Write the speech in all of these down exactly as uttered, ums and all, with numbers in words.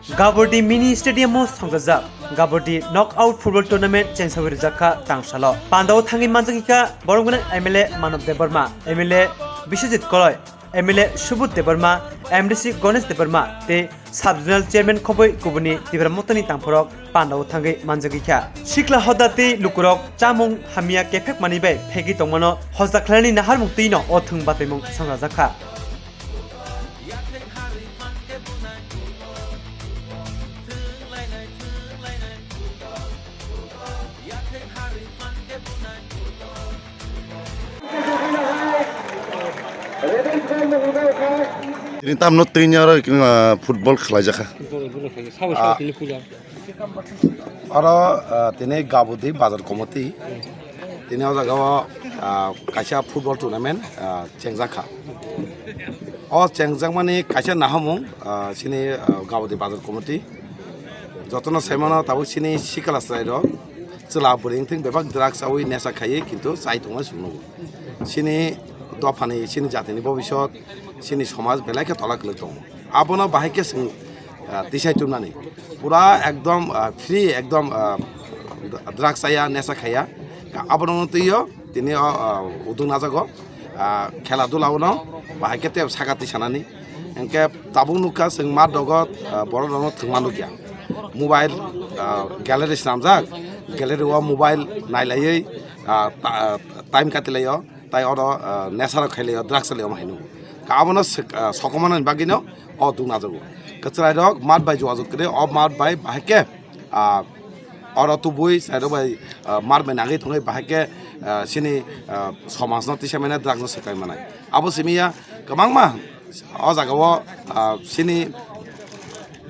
Gabordi Mini Stadium o songchajak Gabordi Knockout Football Tournament chengsawi rijak kha tangsalo. Pandao thangwi manjak kha borok gwnang M L A Manav Debbarma, M L A Biswajit Koloi, M L A Subodh Debbarma, M D C Ganesh Debbarma tei Sub Zonal Chairman khoboi kubuni Tipra Mothani tangphorok pandao thangwi manjak kha. Sikla hoda tei lukurok chamung hamya kephek manwi bai phegwi tongmano hojak khlainani naharmung twi no o thwng bataimung songchajak kha. Tini tamno tini oro, ah, football khlaijakha. Sabo, sabo, tini puja. Oro, ah, tini Gabordi Bazar Committee. Tini o jaga o, ah, kaisa football tournament, ah, chengjak kha. O chengjakmani kaisa nahamung, ah, chini, ah, Gabordi Bazar Committee. Jotono saimano tabuk chini sikla chwrairok chwla bwrwi wngthwng bebak drugs chawi nesa khaiwi kintu chai tongma chwng nugo. Chini dophani, chini jatini bobisot, chini somaj belai khe tola kwlwk tongo. Abono bahai khe chwng, ah, tisai tubnani. Pura ekdom, ah, free, ekdom, ah, drugs chaya, nesa khaya. Abono twio tini o, ah, uduk najago. Ah, khela dula uno bahai khe tei saka tisanani. Hingke tabuk nukha chwng mat rogo, ah, borok rokno thwngma nukya. Mobile, ah, gallery swnamjak, gallery o mobile nailaiwi, ah, ta-, time katilaio, tai oro, ah, nesa rok khailaio, drugs laio omo hai nukgo. Ka abono sek-, ah, sokomornani bagwino o duk najago. Kwchwrairok mat bai jogajog kwrwi, o mat bai bahai khe, ah, oro tubui chairok bai, ah, mar bai nangwi thangwi bahai khe, ah, chini, ah, somajno tisa mane drugs no swkai manai. Abo simi ya kwbangma o jaga o, ah, chini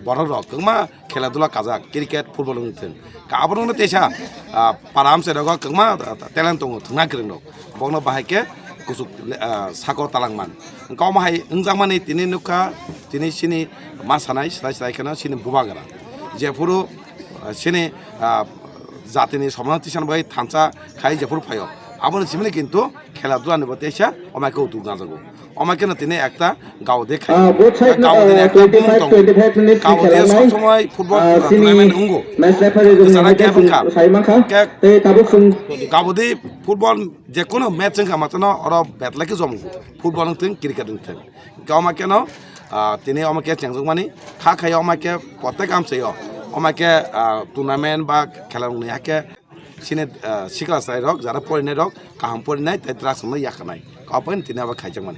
borok rok kwbangma khela dula kajak, cricket, football wng thwng. Ka abo rokno teisa, ah, para amchai rogo kwbangma, ah, talent tongo, thwngna kwrwng rok. Bokno bahai khe kuchuk, ah, sako talangman. Wngkha omo hai wngjakmani tini nukha, tini chini ma sanai, slai slai kheno chini bubagra. Jephuru, ah, chini, ah, jatini somano tisana bai thansa khai jephuru phaio. Aboni simini kintu khela dula ni bo teisa omo hai khe utuk najago. Omo hai kheno tini ekta Gaudi khai. Ah, both side no, Gaudi ni ah, ekta twenty-five, bumung tongo. Twenty-five minutes ni Gaudi khela nai. Sob somoi football, ah, ah, chini tournament wngo. Match referee rok ni Kwchara hai khe khe wngkha. Sai mankha. Khe tei tabuk chwng Gaudi football jekono match wngkha matano oro betlai khe jomo football wngthwng cricket wngthwng. Hingke omo keno, ah, tini omo khe chengjakmani kha khaio omo khe protek amchaio omo khe, ah, tournament ba khela wngni hakhe chini, ah, sikla chwrai rok jara porinai rok kaham porinai tei drugs no yakarnai. Obo tini abo khaijakmani.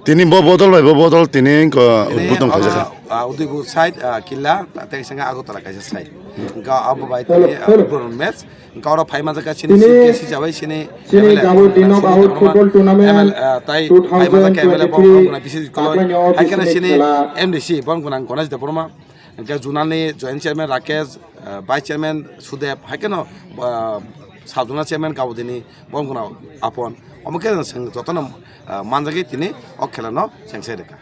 Tini bo bodol bai bo bodol tini wngkha Tini udbudon omo, khaijakha. Ah, Udaipur side, ah, Killa tei sanga Agartala kaisa side. Hingke abo bai tini, ah, football match. Hingke oro phai manjakha chini Tini, C K C jabai chini chini M L A, Gaudi ah, Knockout Football Tournament M L A, ah, tai phai manjakha M L A bo, bo gwnang bisi koloi. Haikhe chini M D C bo gwnang Ganesh Debbarma. Hingke zonal ni joint chairman Rakesh, ah, vice chairman Sudeb. Haikhe no, ah, sub zonal chairman Gaudi ni bo gwnang Apon. Omo khe chwng jotono, ah, manjagwi tini o khela no chengsai rwkha.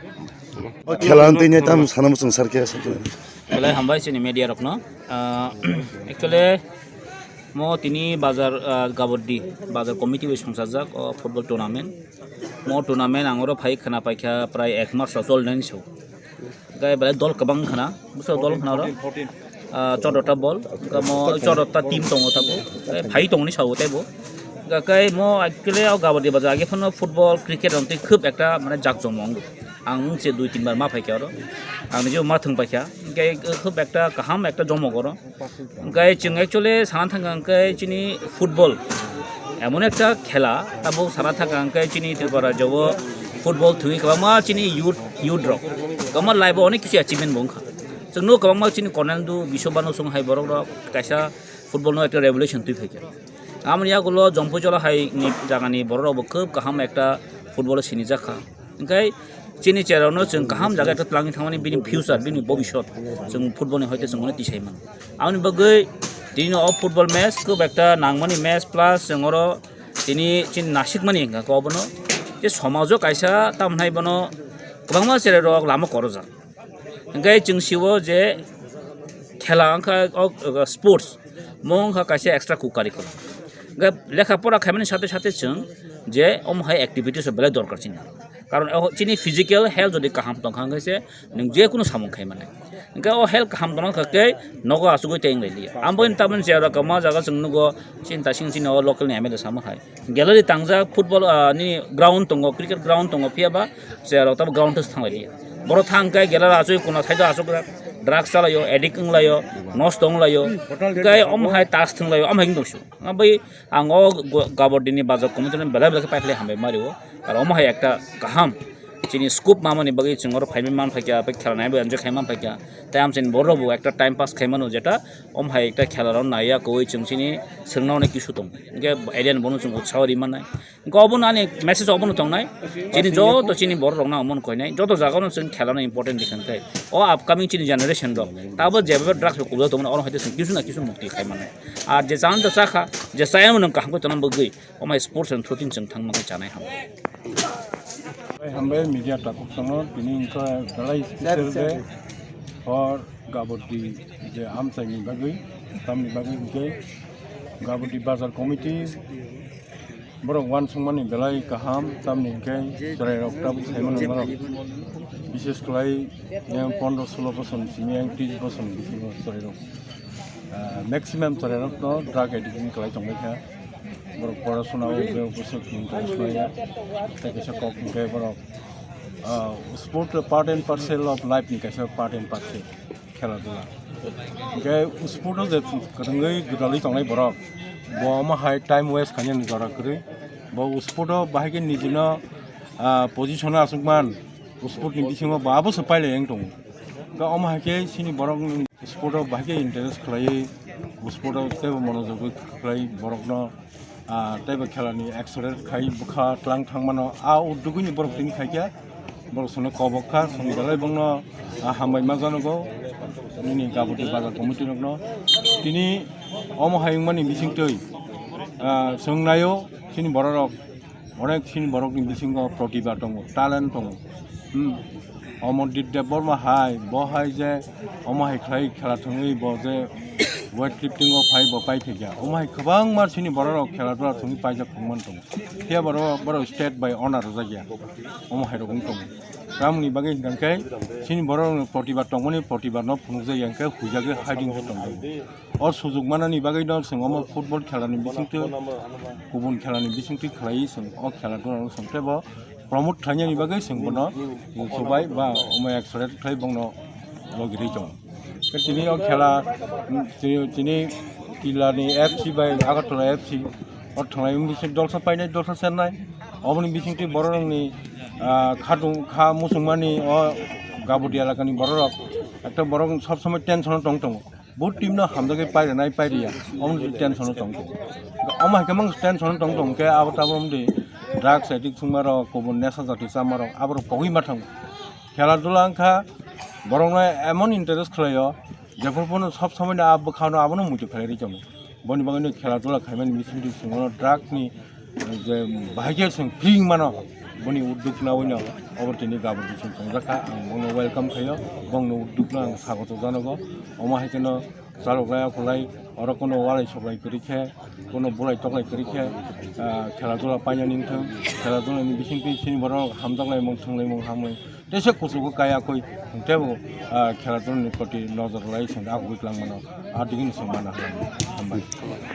O khela no tini tam sana muchung sar khe. Belai hambai chini media rokno. Ah, actually, mo tini bazar, ah, Gabordi bazar committee bai songchajak o football tournament. Mo tournament ang oro phai khwna paikha prai ek mas o cholnani so. Hingke belai dol kwbang khwna, bwswk dol khwna oro. Ah, chordo ta bol, hingke mo chordo ta team tongo tabuk. Hingke phai tongoni sao teibo. Hingke mo actually o Gabordi bazar age phano football, cricket rok tei khub ekta mane jak jomong. Ang mungse dui tin bar ma phaikha oro. Ang nijebo ma thwng paikha. Hingke khub ekta kaham ekta jomok oro. Hingke chwng actually sana thangkha hingke chini football emon ekta khela tabuk sana thangkha hingke chini Tripura rajyo o football thwngwi kwbangma chini youth, youth rok kwbangma life o onek kisu achievement bo wngkha. Chwngno kwbangma chini Cornel Du, Biswabanu song hai borok rok kaisa football no ekta revolution twi phaikha. Amoni yagulo Jompuijola hai ni jagani borok rok bo khub kaham ekta football o sinijak kha. Hingke chini cherokno chwng kaham jaga ekta twlangwi thangmani bini future, bini bobisot chwng football ni hoite chwng bono tisai mano. Aboni bagwi tini o football match khub ekta nangmani match plus chwng oro tini chini nasikmani hingka khe obono je somajo kaisa tamhinai bono kwbangma cherai rok lama korojak. Hingke chwng sio je khela wngkha o, o, sports, mo wngkha kaisa extra curriculum. Hingke lekha pora khaimani sate sate chwng je omo hai activities o belai dorkar chini. Karon o chini physical health jodi kaham tongkha hingke se nwng je kunu samung khai mannai. Hingke o health kaham tongna khe nogo asugwi tei wng lai liya. Ambo ni tabun jera kama jaga chwng nugo, chini tasing chini o local ni M L A sama hai. Gallery tangjak football, ah, ni ground tongo, cricket ground tongo, phiya ba jera tabo ground thang lai liya. Boro thang khe gallery asugwi kuna saido asuk drugs chalaio, addict wng laio, nosto wng laio. Hingke omo hai tas thwng laio, omo hai wng tong su. Abo ang o go-, gabardini bazar committee no belai belai khe paiphlai hambai ma rio. Aro omo hai ekta kaham chini scope mamani bagwi chwng oro phaiwi man phaikha, bai khela naiwi enjoy khai man phaikha. Tai am chini borok bo ekta time pass khai mano, jeta omo hai ekta khela rok naiya koi chwng chini swrwngna onek kisu tong. Hingke area ni bono chwng utsaho ri mannai. Hingke obono ani message obono tongnai. Chini joto chini borok rokno omono koinai. Joto jaga no chwng khela no important di khan khai. O upcoming chini generation rok. Tabo jeba drugs rok kubla tongmani oro haite chwng kisu na kisu mukti khai mannai. Ar je chan to chakha, je chaya mano kaham ko tongna bagwi. Omo hai sports and shooting chwng thang mangwi chanai ham. Hambai media takhuk sono tini wngkha belai special day for Gabodi je amchaini bagwi, tamni bagwi hwnkhe Gabodi bazar committee borok uansukmani belai kaham, tamni hwnkhe chwrairok tabuk saimano norok bishes khlai yang pondro solo bosor ni simi yang tris bosor ni bisingo chwrairok, ah, maximum chwrairokno drug addiction khlai tongbaikha. Borok porasona o boswk ni porasona ya. Tei kaisa kok hwnkhe borok, ah, sport part and parcel of life ni kaisa part and parcel khela dula. Hwnkhe sport o je kwrwngwi gwdalwi tongnai borok, bo omo hai time waste khainani jora kwrwi. Bo sport o bahai khe nijino, ah, position o aswk man, sport ni bisingo bo abo se pailai wng tongo. Hwnkhe omo hai khe chini borok sport o bahai khe interest khlaiwi, sport o teibo monojogwi khlai borokno, ah, teibo khelani accelerate khai bwkha tlang thangmano, a uddugwini borok tini khaikha, borok sono kobok kha, chwng belai bongno, ah, hambai ma janogo nini Gabodi bazar committee rokno. Tini omo hai wngmani bisingtwi, ah, chwng naio chini bororok. Onek chini borokni bisingo protibha tongo, talent tongo. Hmm. Amarjit Debbarma hai, bo hai je omo hai khlai khela thangwi bo je weight lifting o phai bo pai phaikha. Omo hai kwbangma chini bororok khela dula thangwi paijak thangman tongo. Phiya borok, borok state by honor rwjakya. Omo hai rok wng tongo. Tamoni bagwi hwnkhe chini borokni protibha tongmani protibha no phunukjakya hwnkhe huijagwi hiding khe tongo. O sujuk manani bagwi no chwng omo football khela ni bisingtwi, kubun khela ni bisingtwi khlaiwi chwng o khela dula no chwng teibo promote khlainani bagwi chwng bono chubai ba omo accelerate khlai bongno logirwi tongo. Tei tini o khela, mm, tini, tini Killa ni F C bai Agartala F C o thwnglai wng bising dolsa painai dolsa chennai. Oboni bisingtwi bororokni, ah, khatung kha muchungmani o Gabodi elakani bororok ekta borok sob somoi tension o tong tongo. Bo team no hamjagwi pairinai pairiya, omo ni tension o tong tongo. Omo hai khe mang tension o tong tong khe abo tabok wngdi drugs addict thwngma rok, kubun nesa jati chama rok, abo rok pogwi ma thango. Khela dula wngkha borok no emon interest khlaio, jephru phano sob somoi no a bwkha no abono muitu khlai ri tongo. Boni bagwi no khela dula khaimani bising bising no drugs ni je bahai khe chwng free mano, boni udduk nawi no obo tini Gabodi chwng tongjakha, ang bono welcome khaio, bongno udduk no ang sagoto janogo. Omo hai kheno chalok lai aphulai oro kono walai soklai kwrwi khe, kono bulai toklai kwrwi khe, ah, khela dula painani wngthang, khela dula ni bisingtwi chini borok hamjak laimung thwng laimung hamwi teisa kuchugo kaya kwi tebo, ah, khela dula ni proti nojor lai chwng akhugwi twlang mano, ah, digini chwng mana hambai.